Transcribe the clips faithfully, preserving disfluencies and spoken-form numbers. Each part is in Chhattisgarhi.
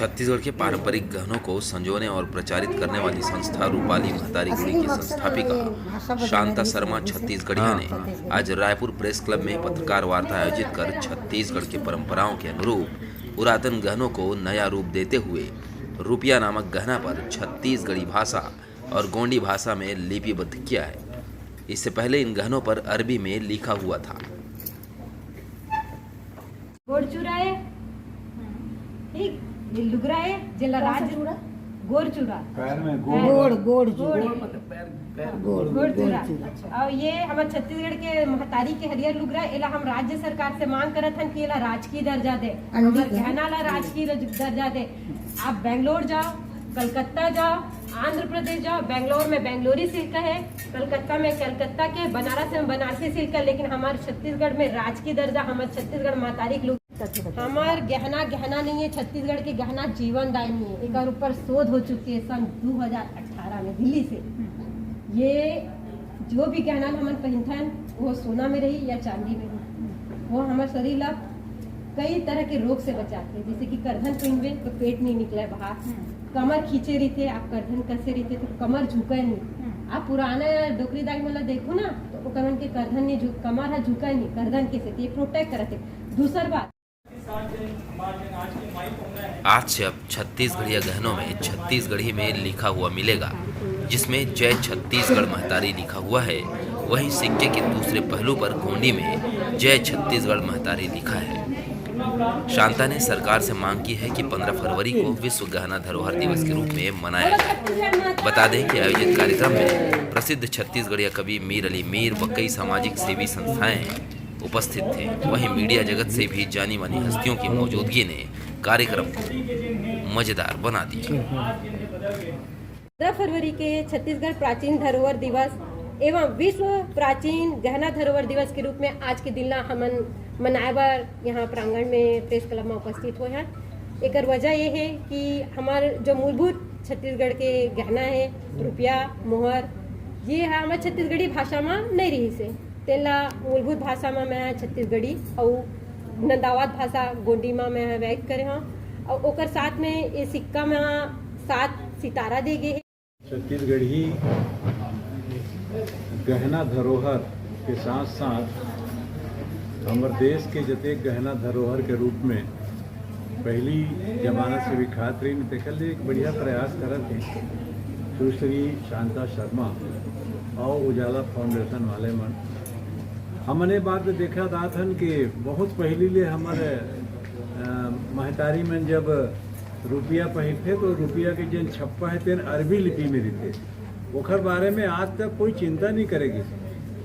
छत्तीसगढ़ के पारंपरिक गहनों को संजोने और प्रचारित करने वाली संस्था रूपाली महतारी गुड़ी की संस्थापिका शांता शर्मा छत्तीसगढ़िया ने आज रायपुर प्रेस क्लब में पत्रकार वार्ता आयोजित कर छत्तीसगढ़ के परंपराओं के अनुरूप पुरातन गहनों को नया रूप देते हुए रुपया नामक गहना पर छत्तीसगढ़ी भाषा और गोंडी भाषा में लिपिबद्ध किया है। इससे पहले इन गहनों पर अरबी में लिखा हुआ था। गोड़ चुराए, ठीक, ये लुगराए, जेला राज गोड़ चुरा। पैर में गोड़। गोड़, गोड़ चुरा। गोड़ चुरा। और ये हमर छत्तीसगढ़ के महतारी के हरियर लुगरा, एला हम राज्य सरकार से मांग करत हन कि एला राजकीय दर्जा दे, हमर गहना ला राजकीय दर्जा दे। आप बेंगलोर जाओ, कलकत्ता जाओ, आंध्र प्रदेश जाओ, बेंगलोर में बेंगलोरी सिल्क है, कलकत्ता में कलकत्ता के, बनारस में बनारसी सिल्क है, लेकिन हमर छत्तीसगढ़ में राजकीय दर्जा हमर छत्तीसगढ़ महतारी के लुगरा। हमर गहना गहना नहीं है, छत्तीसगढ़ के गहना जीवन दायनी है। एक ऊपर शोध हो चुकी है सन दो हज़ार अठारह में दिल्ली से। ये जो भी गहना हमन पहनथन वो सोना में रही या चांदी में रही, वो हमर शरीर ला कई तरह के रोग से बचाते हैं। जैसे कि करधन पहनबे तो पेट नहीं निकले बाहर, कमर खींचे रहिथे, आप करधन कसे रहिथे तो कमर झुके नहीं। आप पुराना डोकरी दाई मन ला देखो ना, तो ओकर मन के करधन नहीं झुक, कमर हा झुके नहीं, करधन के सेती प्रोटेक्ट करत है। दूसर बात, आज से अब छत्तीसगढ़िया गहनों में छत्तीसगढ़ी में लिखा हुआ मिलेगा, जिसमें जय छत्तीसगढ़ महतारी लिखा हुआ है। वहीं सिक्के के दूसरे पहलू पर गोंडी में जय छत्तीसगढ़ महतारी लिखा है। शांता ने सरकार से मांग की है कि पन्द्रह फरवरी को विश्व गहना धरोहर दिवस के रूप में मनाया जाए। बता दें कि आयोजित कार्यक्रम में प्रसिद्ध छत्तीसगढ़िया कवि मीर अली मीर व कई सामाजिक सेवी संस्थाएं उपस्थित थे। वहीं मीडिया जगत से भी जानी मानी हस्तियों की मौजूदगी ने कार्यक्रम को मजेदार बना दिया। पन्द्रह फरवरी के छत्तीसगढ़ प्राचीन धरोहर दिवस एवं विश्व प्राचीन गहना धरोहर दिवस के रूप में आज के दिन ला हमन मनाए बर यहाँ प्रांगण में प्रेस क्लब में उपस्थित हुए हैं। एकर वजह ये है कि हमार जो मूलभूत छत्तीसगढ़ के गहना है, रुपया, मोहर, ये ह हमर छत्तीसगढ़ी भाषा में नहीं रही से, तेला मूलभूत भाषा में मैं छत्तीसगढ़ी अउ नंदावाद भाषा गोंडी में मैं व्यक्त करे हूँ। और ओकर साथ में ये सिक्का में सात सितारा दे गए है। छत्तीसगढ़ी गहना धरोहर के साथ साथ हमर देश के जतेक गहना धरोहर के रूप में पहली जमाना से विख्यात रही, तेकर लिए एक बढ़िया प्रयास करत हैं सुश्री शांता शर्मा और उजाला फाउंडेशन वाले मन। हमन ये बात देखा दात हन कि बहुत पहली ले हमर महतारी मन जब रुपया पहिरथे तो रुपया के जेन छप्पा है तेन अरबी लिपि में रहिथे। ओखर बारे में आज तक कोई चिंता नहीं करे गिस।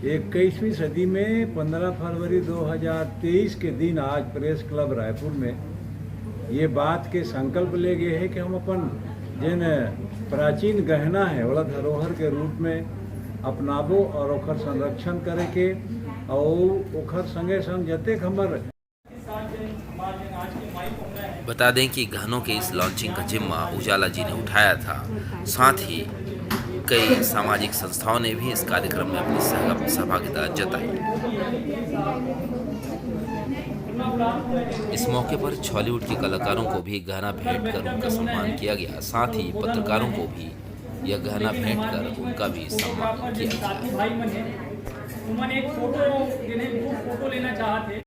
इक्कीसवीं सदी में पन्द्रह फरवरी दो हज़ार तेईस के दिन आज प्रेस क्लब रायपुर में ये बात के संकल्प ले गए हैं कि हम अपन जेन प्राचीन गहना है ओला धरोहर के रूप में अपनाबो और ओखर संरक्षण करे के और ओखर संगे संग जतेक हमर बता दें कि गहनों के इस लॉन्चिंग का जिम्मा उजाला जी ने उठाया था। साथ ही कई सामाजिक संस्थाओं ने भी इस कार्यक्रम में अपनी सहभागिता जताई। इस मौके पर छॉलीवुड के कलाकारों को भी गहना भेंट कर उनका सम्मान किया गया। साथ ही पत्रकारों को भी यह गहना भेंट कर उनका भी सम्मान किया गया।